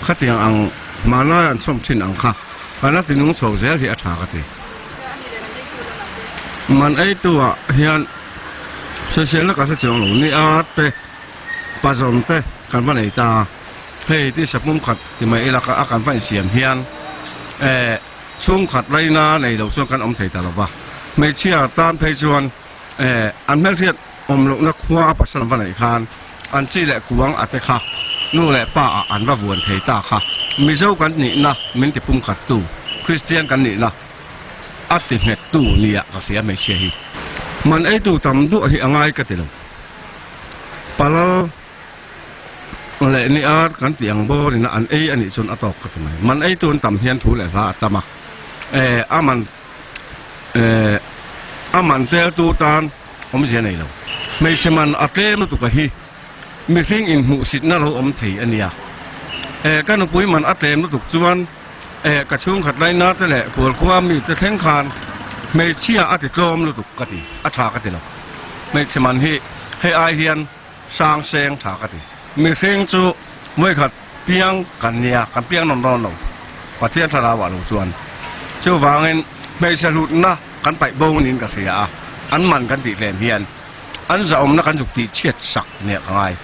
khatiang ang hmanlai an chhawm thin ang kha kan la tinung chho zel hi a tha ka ti. Man eitu ah hian. Sawiselna ka hre chiang lo ni a te pazawn te kan va nei ta hei tisa pum khat ti mai ila a kan va insiam hian eh chhungkhat raina nei lo chuan kan awm thei ta lo va hmeichhia tan phei chuan eh an hmelhriat awm lohna khua a pasal an va neih khan an chi leh kuang a te kha nu leh pa ah an va vuan thei ta kha Mizo kan nihna min ti pum khat tu Kristian kan nihna a ti nghet tu nia ka hria hmeichhia hi. Man eitu tam duah hi a ngai ka ti lo. Palal leh ni ar kan tih ang bawr ina an ei a nih chuan a tawk ka ti mai. Man eitu an tam hian thu leh hla a tam a, eh a man eh a man tel tu tan awmzia nei lo. Hmeichhe man a tlem lutuk a hi mihring inhmuhsitna lo awm thei a nia. Eh ka nupui man a tlem lutuk chuan Eh, ka chhungkhat laina te leh Kualkhua mi te thleng khan hmeichhia a ti tlawm lutuk ka ti, a tha ka ti lo. Hmeichhe man hi hei ai hian sang seng tha ka ti. Mihring chu vawikhat piang kan nia, kan piang nawn rawn lo, Pathian thlarau ah lo chuan. Chuvangin hmeichhe hlutna kan paih bo niin ka hria a, an man kan tih tlem hian an zahawmna kan zuk tih chhiat sak nia ka ngai.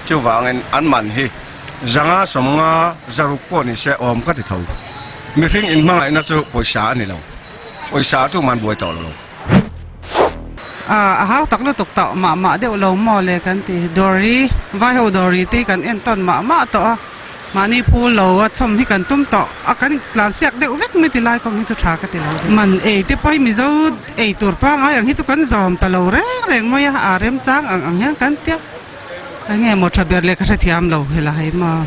Chuvangin an man hi zanga sawmnga zaruk pawh ni se awm ka ti tho. Mihring inhmangaihna chu pawisa a ni lo. Pawisa chu man buai tawh lo. A hau tak lutuk tawh mah mah deuh lo maw le kan ti. Dawri, vaiho dawri te hi kan entawn mah mah tawh a. Mahni pu lo a chhawm hi kan tum tawh a, kan tlan siak deuh vek mai ti lai kawng hi chu tha ka ti lo deuh. Man ei te pawh hi Mizo ei tur pangngai ang hi chu kan zawm ta lo reng reng mai a, a remchang ang ang hian kan tia. Enge maw tha ber leh ka hrethiam lo helai maw.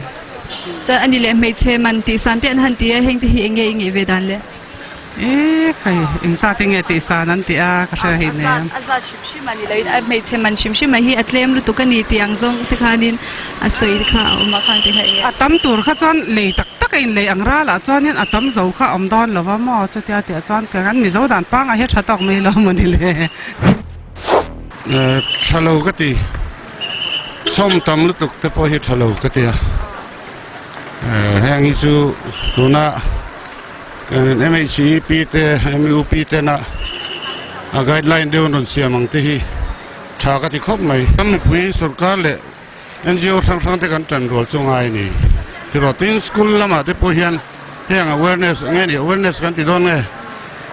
Chuan ani leh hmeichhe man tih san te an han ti a, heng te hi enge i ngeih ve dan le? E khai, eng zat enge tih san an ti a, ka hre hi nen. A zat hrim hrim a ni loin a hmeichhe man hrim hrim a hi a tlem lutuk a ni tih ang zawng te khanin a sawi kha a awm a khan te kha enge. A tam tur kha chuan lei tak tak a inlei ang ralah chuanin a tam zo kha a awm dawn lo va maw chutia tih ah chuan ka kan Mizo dan pangngai hi a tha tawk mai lo maw ni le. Tha lo ka ti, chhawm tam lutuk te pawh hi tha lo ka ti a, heng hi chu tuna. MHEP te MUP tena A guideline deuh an rawn siam ang te hi tha ka ti khawp mai. Kan mipui sorkar leh NGO hrang hrang te kan tan rual chu ngai a ni. Tiraw tin school lamah te pawh hian heng awareness nge ni awareness kan ti dawn nge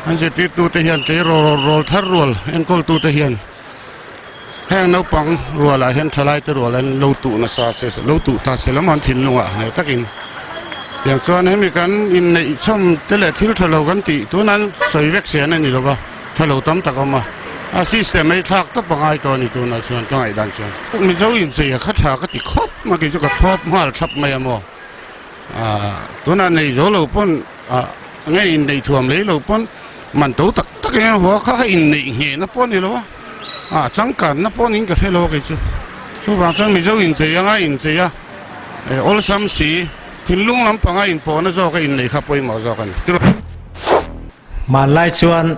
an zirtirtu te hian tleirawl rawl thar rual enkawl tu te hian heng naupang rualah hian thalai te rual an lo tuh nasa se lo tuh ta se lam an thinlungah hneh takin tiang chuan hemi kan inneih chhawm te leh thil tha lo kan tih tunan sawi vek se an a ni lo va tha lo tam tak a awm a a system ei thlak tawp a ngai tawh a ni tunah chuan ka ngaihdan chuan Mizo inchei a kha tha ka ti khawp mai kei chu ka thlawp nghal thlap mai a maw ah tunah nei zo lo pawn ah nge inneih thuam lei lo pawn man to tak tak in a hua kha kha inneih nghehna pawh a ni lo a ah changkanna pawh niin ka hre lo a kei chu chuvang chuan Mizo inchei anga inchei a eh awlsam si thinlung lampanga inpawhna zawka inneih kha pawimawh zawk a ni. Hmanlai chuan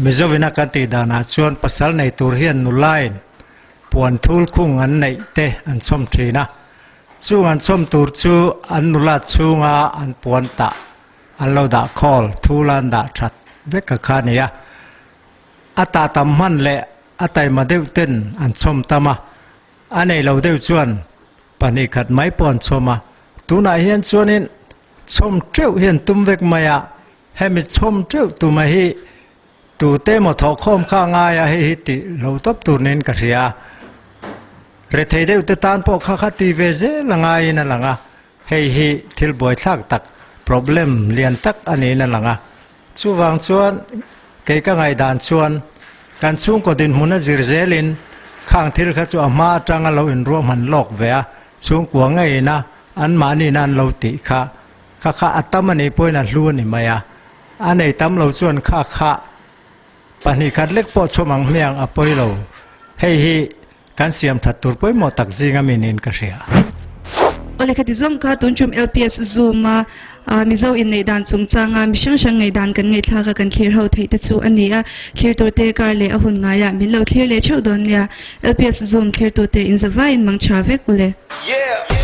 Mizovina kan tih danah chuan pasal nei tur hian nulain puan thul khung an neih te an chhawm thin a, chung an chhawm tur chu an nula chhunga an puan tah an lo dah khawl thul a an dah that vek a kha a ni a. A tah tam hman leh a taima deuh ten an chhawm tam a, a nei lo deuh chuan pahnih khat mai pawh an chhawm a. Tunah hian chuanin chhawm teuh hi an tum vek mai a, hemi chhawm teuh tuma hi tute emaw thawhkhawm kha a ngai a, hei hi tih lo tawp tur niin ka hria a. Rethei deuh te tan pawh kha kha ti ve zel a ngaiin a lang a. Hei hi thil buaithlak tak, problem lian tak a niin a lang a. Chuvang chuan kei ka ngaihdan chuan kan chhungkaw dinhmun a zir zelin khang thil kha chu a hma atanga lo inruahman lawk ve a, chhungkua ngeiin a anmahniin an lo tih kha kha kha a tam a nih pawhin a hlu a ni mai a. A nei tam lo chuan kha kha 2 lek pawh chhawm ang hmiang a pawi lo. Hei hi Kan siam that tur pawimawh tak zinga mi niin ka hria. Awle khati zawng kha tun tum LPS Zoom a Mizo inneih dan chungchanga mi hrang hrang ngaihdan kan ngaihthlak a kan thlir ho theih te chu a ni a, thlir tur te kar leh a hun ngaiah min lo thlir leh theuh dawn nia. LPS Zoom thlir tu te in zavaiin mang tha vek ule. Yeah!